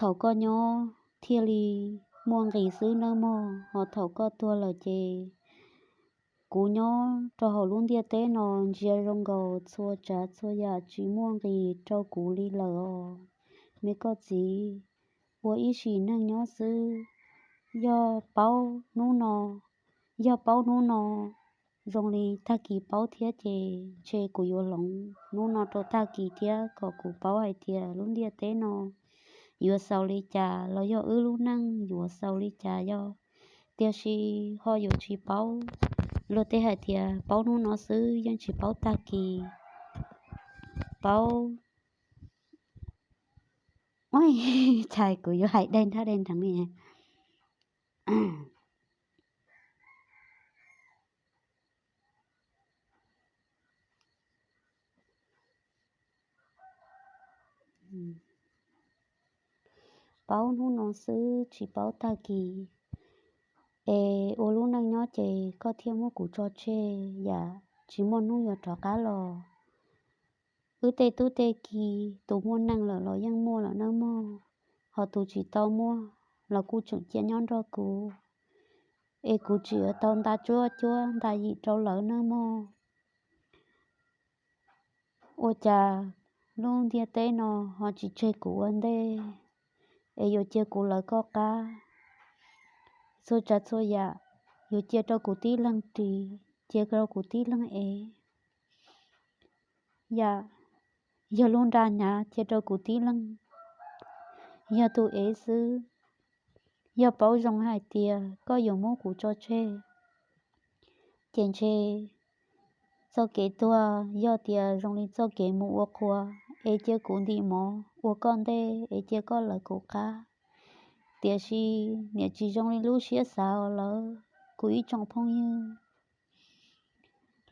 thaum koj nyob thiaj li muaj nqis xwb nawb mog, ho thaum koj tuag lawm ces kuv nyob rau hauv lub ntiaj teb no ntsia zoo nkaus txhua tsav txhua yam tsis muaj nqis rau kuv li lawm os me koj txiv. Ua ib sim neej nyob xwb, yog paub hnub no, yog paub hnub no zoo li tag kis paub thiab ces ntshe kuv yuav hloov hnub no rau tag kis thiab kom kuv paub hais tias lub ntiaj teb no yuav xaus li cas los yog wb lub neej yuav xaus li cas yog. Tiam sis ho yuav tsis paub, luag tej hais tias paub hnub no xwb yeej tsis paub tag kis. Paub, ua tshais kuv yuav hais dai nrab dai nreev li. Paub hnub no xwb tsis paub tag kis, es ua lub neej nyob ces koj thiaj muab kuv tso tseg yam tsis muaj hnub yuav rov qab los. Wb tej tub tej ki, tus muaj neej lawm los yeej muaj lawm nawb mog, ho tus tsis tau muaj los kuj tseem cia nyob nrog kuv, es kuv tseem yuav tau nta cuab cuab nta yim rau lawv nawb mog. Ua cas lub ntiaj teb no ho tsis tseg kuv ua ntej, es yuav cia kuv lawv koj qab. Txhua tsav txhua yam yuav cia rau kuv tib leeg ris, cia rau kuv tib leeg ev. Yam, yog lub nra hnyav cia rau kuv tib leeg, yog tus ev xwb. Yog paub zoo hais tias koj yuav muab kuv tso tseg, ces ntshe txoj kev tuag yog tias zoo li txoj kev mus ua qhua, es cia kuv ntim mov ua koj ntej, es cia koj lawv kuv qab. Tiam sis niam tsis zoo li lub siab xav os lawv, kuv ib tsoom phooj ywg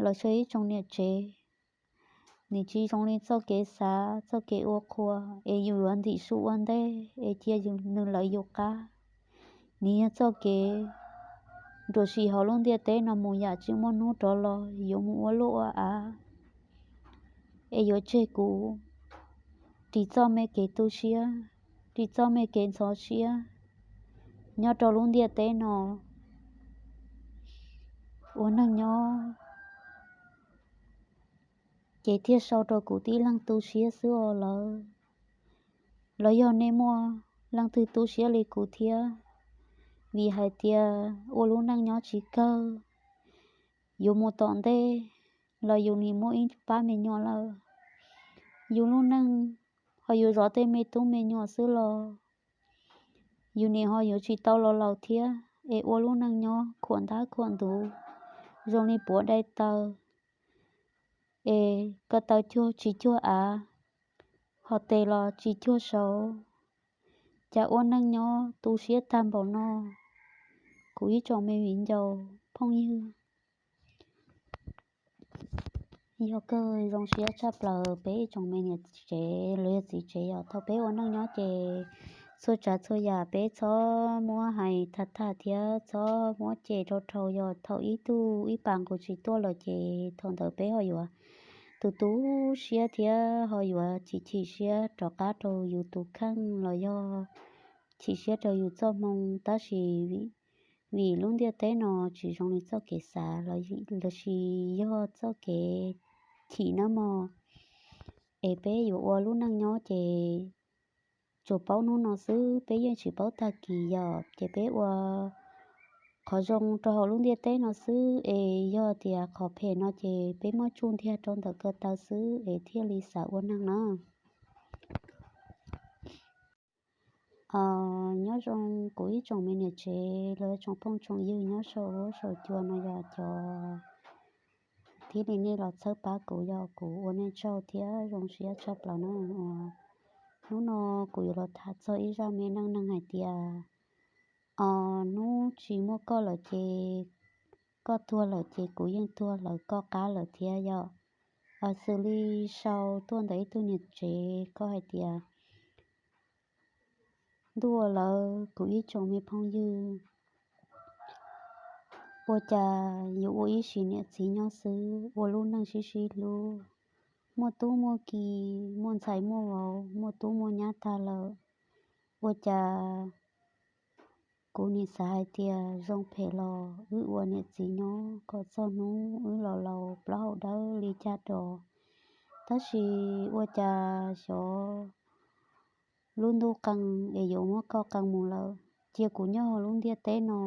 los yog ib tsoom niam tsev, nws tsis zoo li txoj kev xav txoj kev ua qhua, es yus yuav ntim su ua ntej es cia nws lawv yus qab. Nws yog txoj kev nruam sim hauv lub ntiaj teb no mus yam tsis muaj hnub rov los, yuav mus ua luaj ua av, es yuav tseg kuv ris txoj me kev tu siab, ris txoj me kev ntxhov siab nyob rau lub ntiaj teb no ua neej nyob, ces thiaj sau rau kuv tib leeg tu siab xwb os lawv. Los yog nej muaj leej twg tu siab li kuv thiab, vim hais tias ua lub neej nyob tsis kawg, yuav mus tom ntej los yus nim muaj ib pab me nyuam lawm. Yus lub neej ho yuav zov tej me tub me nyuam xwb los yus nim ho yuav tsis tau los laus thiab, es ua lub neej nyob khuam ntab khuam ntuv zoo li puav dai taw, es ko taw cuag tsis cuag av, ho tes los tsis cuag saud. Cas ua neej nyob tu siab tag npaum no, kuv ib tsoom me viv ncaus phooj ywg. Yog kawg zoo siab tshaj plaws peb ib tsoom me niam tsev los yog txiv tsev yom, thaum peb ua neej nyob ces txhua tsav txhua yam peb txhob muab hais tham tham thiab txhob muab cem rau rau, yog thaum ib tug ib pas nqus tsis tuaj lawm ces thaum ntawd peb ho yuav tu tu siab thiab ho yuav chim chim siab rov qab rau yus tus kheej los yog chim siab rau yus txoj hmoo. Tab sis vim lub ntiaj teb no tsis zoo li txoj kev xav los sis yog txoj kev chim nawb mog, es peb yuav ua lub neej nyob ces tsuas paub hnub no xwb, peb yeej tsis paub tag kis yom, ces peb ua qhov zoo rau hauv lub ntiaj teb no xwb, es yog tias qhov phem no ces peb muab tsuj ntiag rau ntawm ko taw xwb es thiaj li xav ua neeg na. Nyob zoo kuv ib tsoom me niam tsev los tsoom phooj tsoom ywg nyob saum huab saum cua no yog cov thiab li nej los txhawb pab kuv, yog kuv ua nej tsaug thiab zoo siab tshaj plaws na. Hnub no kuv yuav los tham txog ib zaj me neej neeg hais tias, os, hnub tsis muaj koj lawm ces, koj tuag lawm ces kuv yeej tuag lawv koj qab lawm thiab yom. Xws li sau tuaj ntawm ib tug niam tsev koj hais tias, ntuj aw lawv kuv ib tsoom me phooj ywg, ua cas yuav ua ib sim niam txiv nyob xwb ua lub neej sib sib hlub, muaj tub muaj ki, muaj ntxhais muaj vauv, muaj tub muaj nyab tag lawm, Ua cas kuv nim xav hais tias zoo phem los wb ua niam txiv nyob kom txog hnub wb los laus plaub hau dawb li cag dos. Tab sis ua cas xyov lub ntuj qee es yuav muab koj qee mus lawm. Cia kuv nyob hauv lub ntiaj teb no,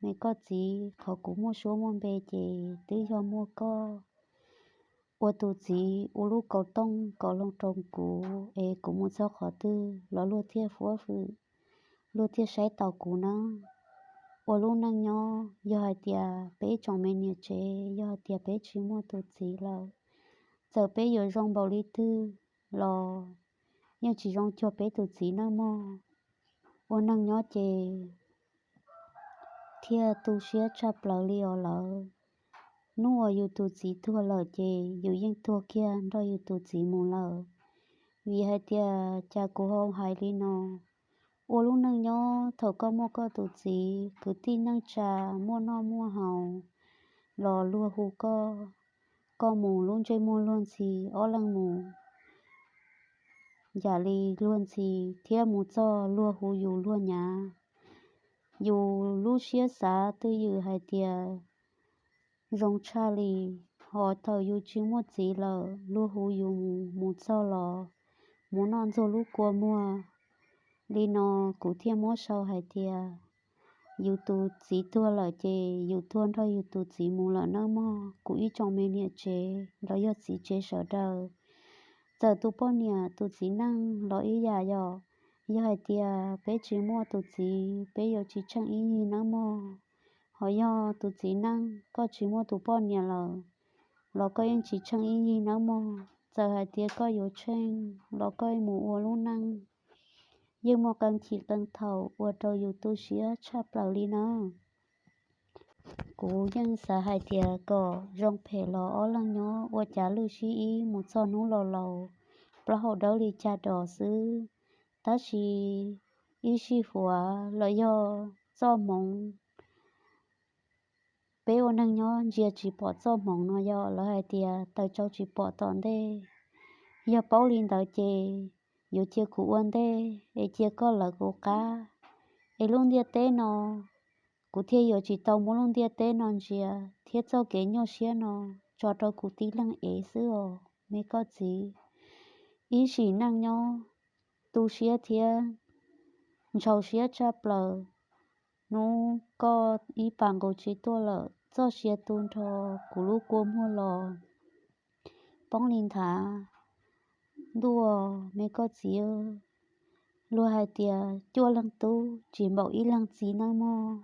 me koj txiv, qhov kuv muaj suab muaj npe ces twb yog muaj koj ua tus txiv ua lub kauv tooj kauv hlau rau kuv es kuv mus txog qhov twg los luag thiaj fuab fwm, luag thiaj saib taus kuv na. Ua lub neej nyob yog hais tias peb tsoom me niam tsev, yog hais tias peb tsis muaj tus txiv lawm, txawm peb yuav zoo npaum li twg los yeej tsis zoo cuag peb tus txiv nawb mog. Ua neej nyob ces thiaj tu siab tshaj plaws li os lawv. Hnub uas yus tus txiv tuag lawm ces yus yeej tuag kiag nrog yus tus txiv mus lawm. Vim hais tias cas kuv ho hais li no, ua lub neej nyob thaum koj muaj koj tus txiv, kwv tij neej tsa, muaj noj muaj haus los luag hu koj, koj mus lub ntsej muag luag ntxhi, ob leeg mus yam li luag ntxhi thiab mus txog luag hu yus luag nyav. Yus lub siab xav twj ywm hais tias zoo tshaj li, ho thaum yus tsis muaj txiv lawm luag hu yus mus, mus txog los mus noj ntxuag lub kua muag. Li no kuv thiaj muab sau hais tias yus tus txiv tuag lawm ces yus tuag nrog yus tus txiv mus lawm nawb mog kuv ib tsoom me niam tsev los yog txiv tsev sawv daws. Txawm tus poj niam tus txiv neej los ib yam yom, yog hais tias peb tsis muaj tus txiv peb yuav tsis tsheej ib yig nawb mog. Ho yog tus txiv neej koj tsis muaj tus poj niam lawm los koj yeej tsis tsheej ib yig nawb mog. Txawm hais tias koj yuav tsheej los koj mus ua lub neej yeej muaj qee chim qee thaum ua rau yus tu siab tshaj plaws li na. Kuv yeej xav hais tias kom zoo phem los ob leeg nyob ua cav lwj sib ib mus txog hnub los laus plaub hau dawb li cag dos xwb. Tab sis ib sij huam los yog txoj hmoov peb ua neeg nyob ntsia tsis pom txoj hmoov no yom, lawv hais tias taws tsau tsis pom tom ntej. Yog paub li ntawd ces yuav cia kuv ua ntej es cia koj lawv kuv qab, es lub ntiaj teb no kuv thiaj yuav tsis tau muab lub ntiaj teb no ntsia thiab txoj kev nyuaj siab no tso rau kuv tib leeg ev xwb os me koj txiv. Ib sim neej nyob tu siab thiab ntshaus siab tshaj plaws. Hnub koj ib pas nqus tsis tuaj lawm, txoj sia tu nrho kuv lub kua muag los poob li nthav ntuj me koj txiv. Luag hais tias cuaj leeg tub tsis npaum ib leeg txiv nawb mog.